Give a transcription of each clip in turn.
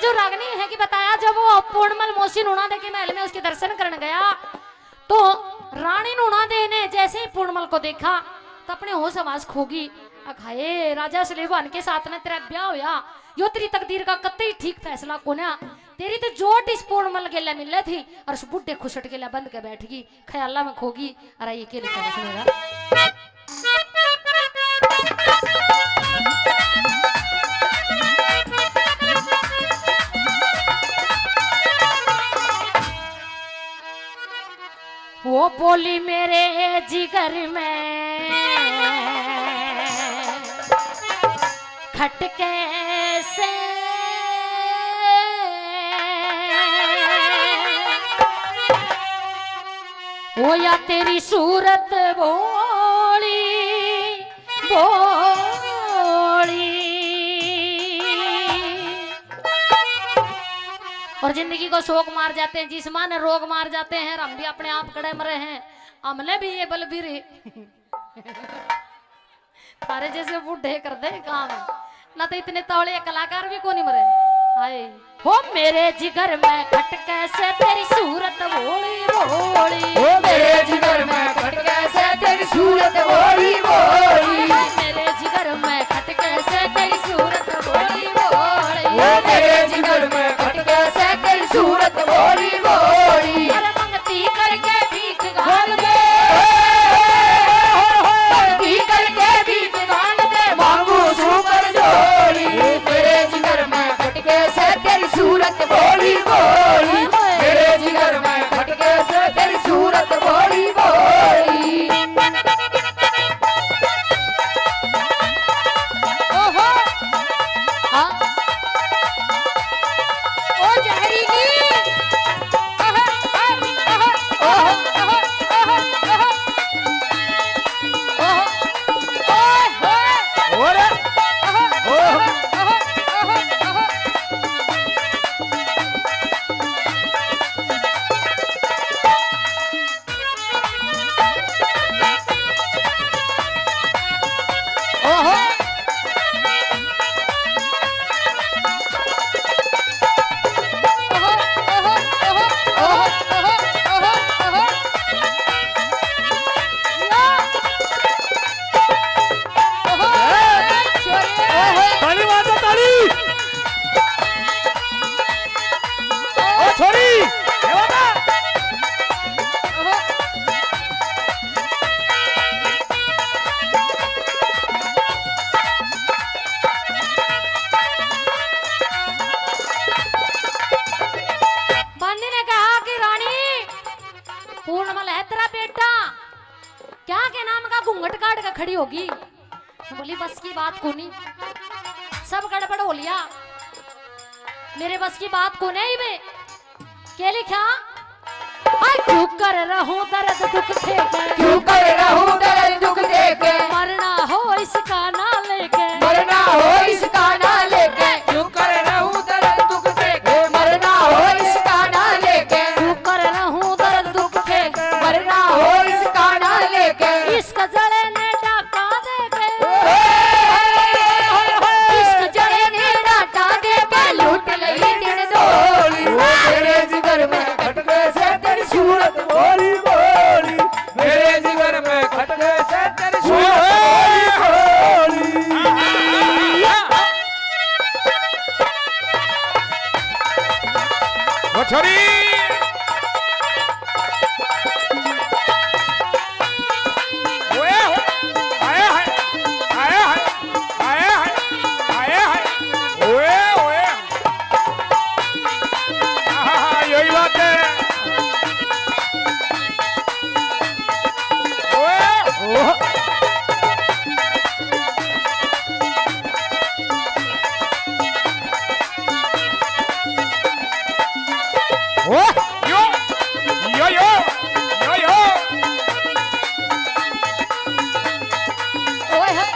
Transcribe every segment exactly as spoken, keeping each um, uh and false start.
तो रागनी है कि बताया, जब वो पूर्णमल मौसी नूणा दे के महल में उसके दर्शन करने गया, तो रानी नूणा दे ने जैसे ही पूर्णमल को देखा, तो अपने होश आवास खोगी। अखाए राजा सुलेमान के साथ ने तेरा ब्याह होया, यो तेरी तकदीर का कतई ठीक फैसला कोन्या। तेरी तो जोट इस पूर्णमल गेले मिले थी और उस बुढ़े खुसट गेले बंद के बैठ गई, ख्याला में खोगी। अरे ये के लिखा है, सुनेगा। वो बोली मेरे जिगर में खटके से, वो या तेरी सूरत भोली भोली। और जिंदगी को शौक मार जाते हैं, जिस माँ ने रोग मार जाते हैं, और हम भी अपने आप कड़े मरे हैं, हमने भी ये बल भी रे। थारे जैसे बूढ़े कर दे काम, ना तो इतने तौले कलाकार भी कोनी मरे। हाय। हो मेरे जिगर में खटके से तेरी सूरत भोली भोली। ओ मेरे जिगर में खटके से तेरी सूरत भोली भोली। मेरे जिगर में खटके से तेरी सूरत भोली भोली। ओ मेरे जिगर में खटके से तेरी सूरत भोली भोली। अरे मंगती करके भीख गान दे। मंगती करके भीख गान दे, मांगू सू कर जोड़ी। मेरे जिगर में खटके से तेरी सूरत भोली भोली। मेरे जिगर में खटके से तेरी सूरत भोली भोली। ओहो। हाँ। ओ जहरीली। आहा, आहा, आहा, आहा। ओए होए। ओरे। आहा, ओह। आहा, आहा, आहा। ओहो। ताली मार दो, ताली। ओ छोरी, ये बता। बांदी ने कहा कि रानी, पूर्णमल है तेरा बेटा, क्या के नाम का घूंघट काट के खड़ी होगी? बोली, बस की बात कोनी, सब गड़बड़ हो लिया, मेरे बस की बात कोनी है इबे। के लिखा? हाय, क्यों कर रहूं दर्द दुख देके, क्यों कर रहूं दर्द दुख देके, मरना हो इसका ना लेके, मरना हो इसका ना लेके, क्यों कर रहूं दर्द दुख देके, मरना हो इसका ना लेके, क्यों कर रहूं दर्द दुख देके, मरना हो इसका ना लेके। इश्क जले ने डाका देके, इश्क जले ने डाका देके, लूट लई दिन धोली। ओ मेरे जिगर में खटके से तेरी सूरत भोली भोली। मेरे जिगर में खटके से तेरी सूरत भोली भोली। ओ छोरी। ओए होए, आए हाय, आए हाय, आए हाय, आए हाय। ओए, ओए। आहा, यही बात है। ओए, ओह। ओह, यो, यो, यो, यो, यो। ओए होए।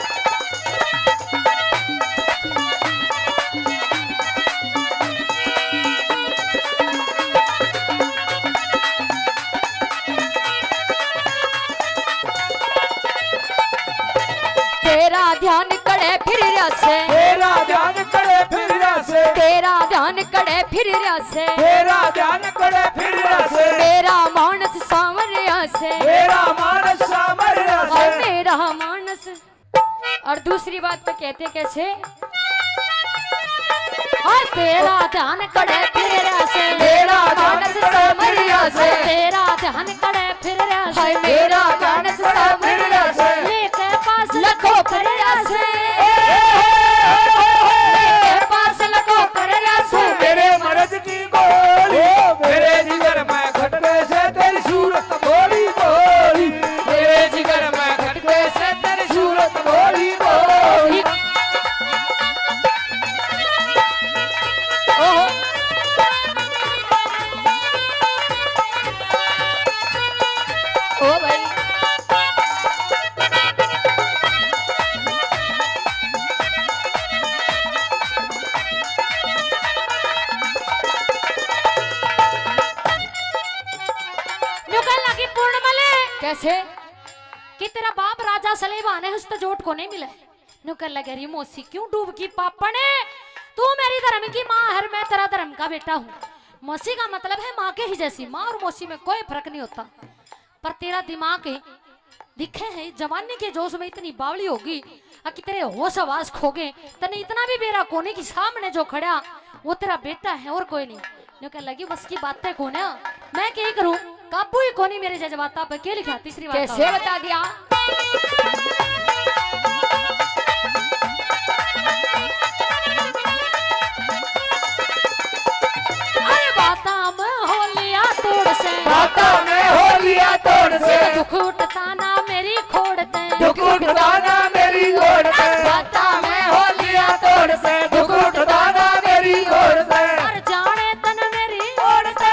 तेरा ध्यान कड़े फिर रहा से, तेरा ध्यान कड़े फिर रहा से, तेरा ध्यान ध्यान कड़े फिर रहा से। तेरा ध्यान कड़े फिर रहा से। मेरा मानस सांवर रहा से। मेरा मानस सांवर रहा से। और मेरा मानस। और दूसरी बात तो कहते कैसे? और तेरा ध्यान कड़े फिर रहा से। मेरा मानस सांवर रहा से। तेरा ध्यान कड़े फिर रहा से। हाय मेरा मानस सांवर रहा से। लेके पास लखो कर रहा से। लेके पास लखो कर रहा से। मेरे मरज की गोली, ओ मेरे जिगर में खटके से तेरी सूरत भोली भोली। मेरे जिगर में खटके से तेरी सूरत भोली भोली। ओहो। ओ भाई। न्यू कहने लगी पूर्णमल। कैसे? कि तेरा बाप राजा सलेबा ने उसते जोट को नहीं मिले। न्यू कहने लगे, "अरे मौसी, क्यों डूब की पापण? तू मेरी धर्म की माँ है, मैं तेरा धर्म का बेटा हूँ।" मौसी का मतलब है माँ के ही जैसी। माँ और मौसी में कोई फर्क नहीं होता। पर तेरा दिमाग है, दिखे है, जवानी के जोश में इतनी बावली होगी, आ कि तेरे होश आवाज खो गए। तने इतना भी बेरा कोनी कि सामने जो खड़ा, वो तेरा बेटा है और कोई नहीं। न्यू कहने लगी, "बस की बातें कोन्या, मैं के करूं, काबू ही कोनी मेरे जज्बाता पे।" के लिखा? तीसरी बात कैसे बता दिया? अरे बाता में होलिया तोड़ से, बाता में होलिया तोड़ से, दुख उठता ना मेरी खोड़ ते, दुख उठता ना मेरी खोड़ ते। बाता में होलिया तोड़ से, दुख उठता ना मेरी खोड़ ते। और जाने तन मेरी ओर से,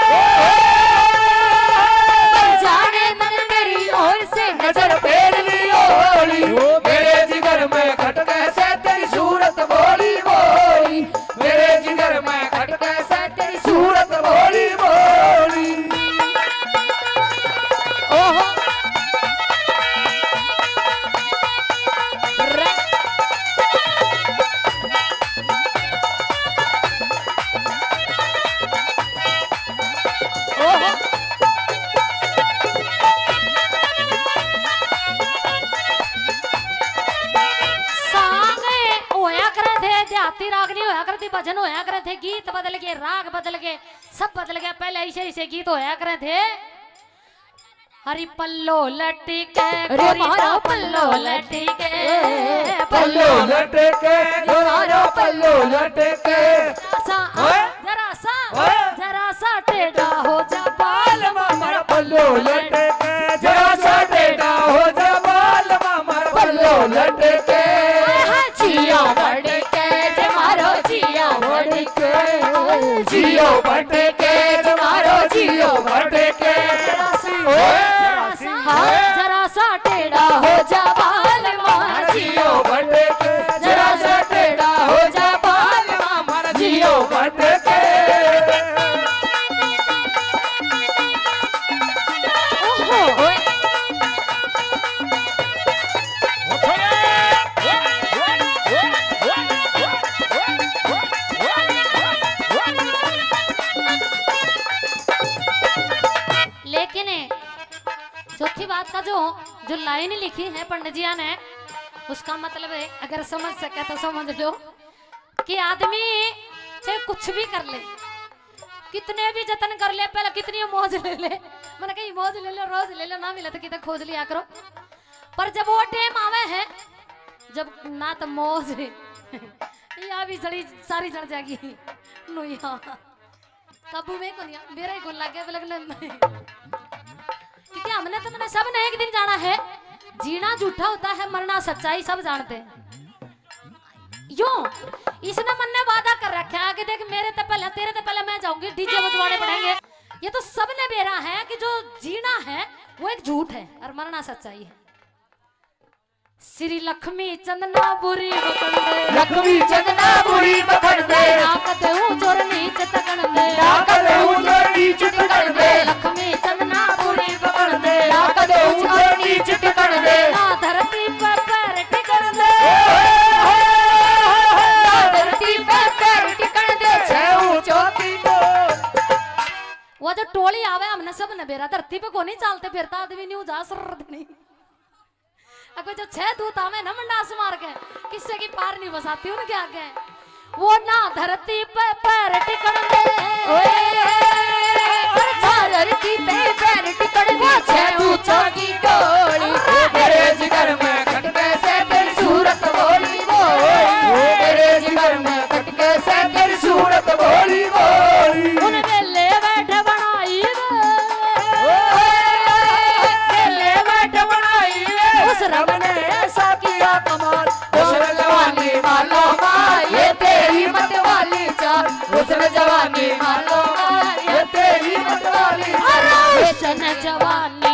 जाने तन मेरी ओर से नजर फेर ली होली। ओ मेरे जिगर में खटके से तेरी सूरत भोली भोली। मेरे जिगर में खटके से तेरी सूरत भोली भोली। ओहो। ओहो। सांग होया करे थे, देहाती रागनी होया करती, भजन होया करे थे, गीत बदल गए, राग बदल गए, सब बदल गया। पहले ऐसे ऐसे गीत होया करे थे। हरी पल्लो लटके, अरे गोरी मारा दा पल्लो लटके, पल्लो लटके, गोरा दा पल्लो लटके। जरा सा, ओए। जरा सा, ओए। जरा सा टेढ़ा हो जा बाल मारा पल्लो लटके, जरा सा टेढ़ा हो जा बाल मारा पल्लो लटके। हाय, हाय, जियो भटके, जे मारो जियो भटके, जियो भटके, जे मारो जियो भटके। जरा सा, ओए। जरा सा, हाँ, जरा सा टेढ़ा हो जा बाल मारा जियो भटके, जरा सा टेढ़ा हो जा बाल मारा जियो भटके। ओहो। लेकिन चौथी बात का जो, जो लाइन लिखी है पंडित जिया ने, उसका मतलब है, अगर समझ सके तो समझ लो कि आदमी चाहे कुछ भी कर ले, कितने भी जतन कर ले, पहले कितनी मौज ले ले, मैंने कही मौज ले लो, रोज ले लो, ना मिले तो कितने खोज लिया करो। पर जब वो टाइम आवे है, जब ना तो मौज है, या भी जड़ी सारी जड़ जाएगी। नुया काबू में कोनी, मेरा ही गुण लग गया, लगन। क्योंकि हमने तो, मैंने सब ने एक दिन जाना है। जीना झूठा होता है, मरना सच्चाई, सब जानते हैं। यो, इसने मन ने वादा कर रखा है कि देख, मेरे ते पहले, तेरे ते पहले मैं जाऊंगी, डीजे बजवाने पड़ेंगे। ये तो सबने बेरा है कि जो जीना है वो एक झूठ है और मरना सच्चाई है। श्री लक्ष्मी चंदना बुरी बखण दे। लक्ष्मी चंदना बुरी बखण दे। ना कदे ऊंच और नीच तकण दे। ना कदे ऊंच और नीच तकण दे। लक्ष्मी चंदना बुरी बखण दे। ना कदे ऊंच और नीच तकण दे। ना धरती पे पैर टिकण दे। ना धरती पे पैर टिकण दे। छह ऊंच तो टोली आवे, हमने सब ने बेरा, धरती पे कोनी चालते फिरता आदमी, न्यू जा सर देनी। अबे जो छह दूत आवे ना मंडास मार के, किससे की पार नहीं बसाती उनके आगे। वो ना धरती पे पैर टिकण दे, ओए, और ना धरती पे पैर टिकण दे। वो छह दूतां की टोली, मेरे जिगर में खटके से तेरी सूरत भोली भोली, मेरे जिगर में खटके से तेरी सूरत भोली भोली। उन बेले बैठ बनाई रे, बेले बैठ बनाई रे, उस रब ने ऐसा किया कमाल। हुस्न जवानी मालो माँ, ये तेरी मत वाली चाल। हुस्न जवानी मालो माँ, ये तेरी मत वाली चाल। अरे हुस्न जवानी